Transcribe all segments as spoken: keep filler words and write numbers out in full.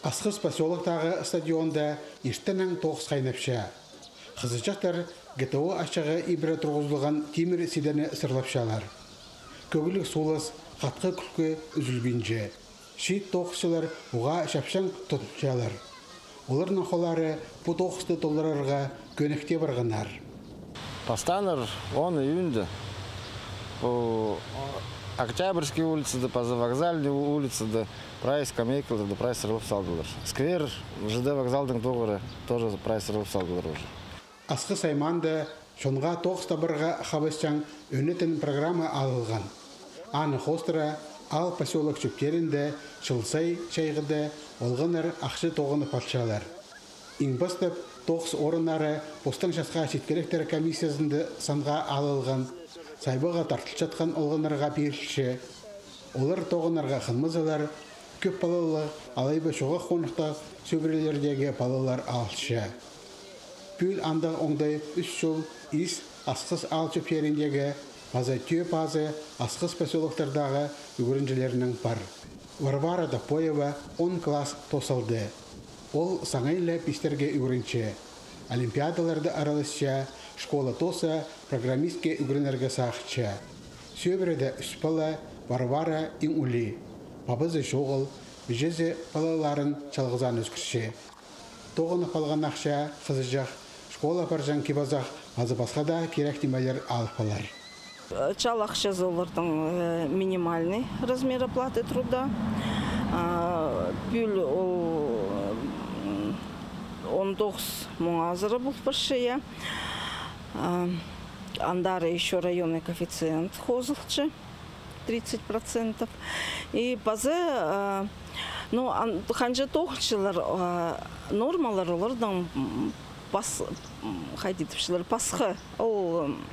Асхыс посёлоктағы стадионда иртеннең тоғыс хайнапча. Хызыҷахтар ГТО ачығы ибіре турғызылған тимір сидені сырлапчалар. Кӧгліг сулас, хатхы кӱлкі ӱзӱлбинче. Чиит тоғысчылар уғаа чапчаң тудынчалар. Оларның холлары пу тоғысты толдырарға кӧнекте парғаннар. Пастааннар он июньда пу Октябрьский улицада, паза Вокзальный улицада прай скамейкаларны прай сырлап салдылар. Сквер, ЖД вокзалдың тоғыры тоже прай сырлап салдылар уже. Асхыс аймаанда чонға тоғыс табарға хабысчаң ӧнетін программа алылған. Аны хоостыра аал посёлок чӧптерінде чыл сай чайғыда олғаннар ахча тоғынып алчалар. Иң пастап тоғыс орыннары постың часха читкелектер комиссиязында санға алылған, сайбаға тартылчатхан олғаннарға пирілче. Олар тоғынарға хынмазалар, кӧп палалығ алай ба чоғах хоныстығ сӧбірелердегі палалар алча. Пӱӱл андағ оңдай ӱс чол ис Асхыс аал чӧптеріндегі паза Тӧӧ пазы Асхыс посёлоктардағы ӱгренҷілернің пар. Варвара Топоева он класс тоос алды. Ол саңай ла пистерге ӱгренче. Олимпиадаларда араласча, школа тооса программистке ӱгренерге сағынча. Сӧбіреде ӱс пала, Варвара иң улии. Пабазы чоғыл, іҷезі палаларын чалғызаан ӧскірче. Тоғынып алған ахчаа хызыҷах школа парҷаң кип-азах паза пасха даа кирек нимелер алып алар. Чал ахчазы оларның, э, минимальный размер оплаты труда. А, пӱӱл ол, м, он тоғыс муң азыра пол парча, я. А, андар ещё районный коэффициент хозылча, тридцать процентов. И паза, а, ну, ан-, ханҷа тоғынчалар, а, нормалар оларның, м, пас-, м, хайди тіпчелер, пасха. Ол, м,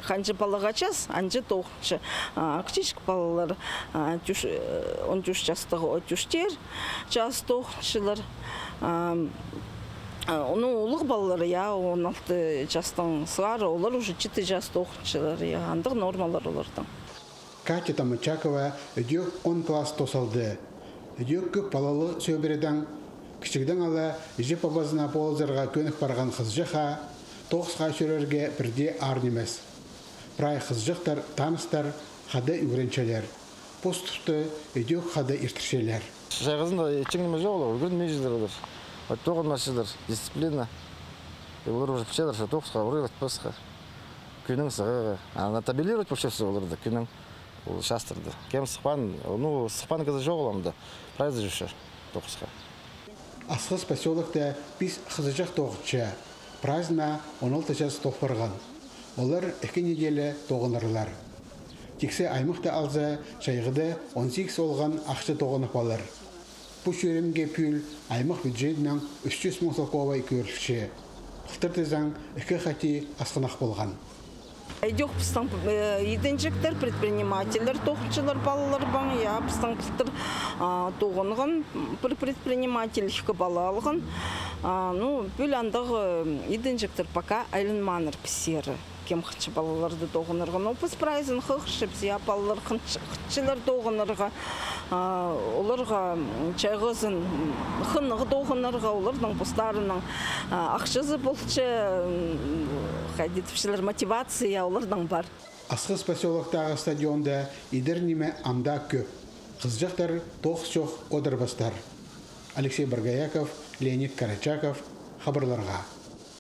ханҷа палаға час, анҷа тоғынча. А, кічіҷек палалар, а, тӧш-, э, он тӧрт частығ, о, тӧртер час тоғынчалар. А, а, ну, улуғ палалар, я, он алты частаң сығара, олар уже читі час тоғынчалар, я, андағ нормалар оларның. Катя Томочакова ідӧк он класс тоос алды. Ідӧк кӧп палалығ сӧбіредең, кічігдең ала іҷе-пабазына полызарға кӧнік парған хызыҷахха тоғысха чӧрерге пірдее аар нимес. Прай хызыҷахтар таныстар, хада ӱгренчелер. Пос туста ідӧк хада иртірчелер. Чайғызында итчең ниме чоғыл, ӱгренмеҷілер олар. От тоғынмасчылар, дисциплина. И олар уже пілчелер, что тоғысха урай латпасха. Кӱннің сығағы. Ана табелировать полчазар оларны, кӱннің ол частарда. Кем сыхпаан, ну, сыхпаан кізі чоғыл амды. Прайзы чӧрче тоғысха. Асхыс посёлокта пис хызыҷах тоғынча. Прайзына он алты час тол парған. Олар ікі неделя тоғынарлар. Тиксі аймахты алза, чайғыда он сигіс олған ахча тоғынып алар. Пу чӧрімге пӱӱл аймах бюджетінең ӱс чӱс муң салковай кӧрілче. Пылтыр тізең, ікі хати асхынах полған. Ідӧк пістің, э, идінҷектер, предпринимательлер, тоғынчалар палаларбаң, я, пістің пылтыр, а, тоғынған пір предприниматель ікі пала алған. А, ну, пӱӱл андағ, э, идінҷектер пока айланмааннар піссер. Кем хынча палаларды тоғынарға. Ну, піс прайзын хығырчабыс, я, палалар хынч-, хынчалар тоғынарға. А, оларға, м, чайғызын, м, хынығ тоғынарға, оларның постарының, а, ахчазы полча, м, хайди тіпчелер, мотивация оларның пар. Асхыс посёлоктағы стадионда идер ниме ам даа кӧп. Хызыҷахтар тоғыс чох одырбастар. Алексей Боргояков, Леонид Карачаков, хабарларға.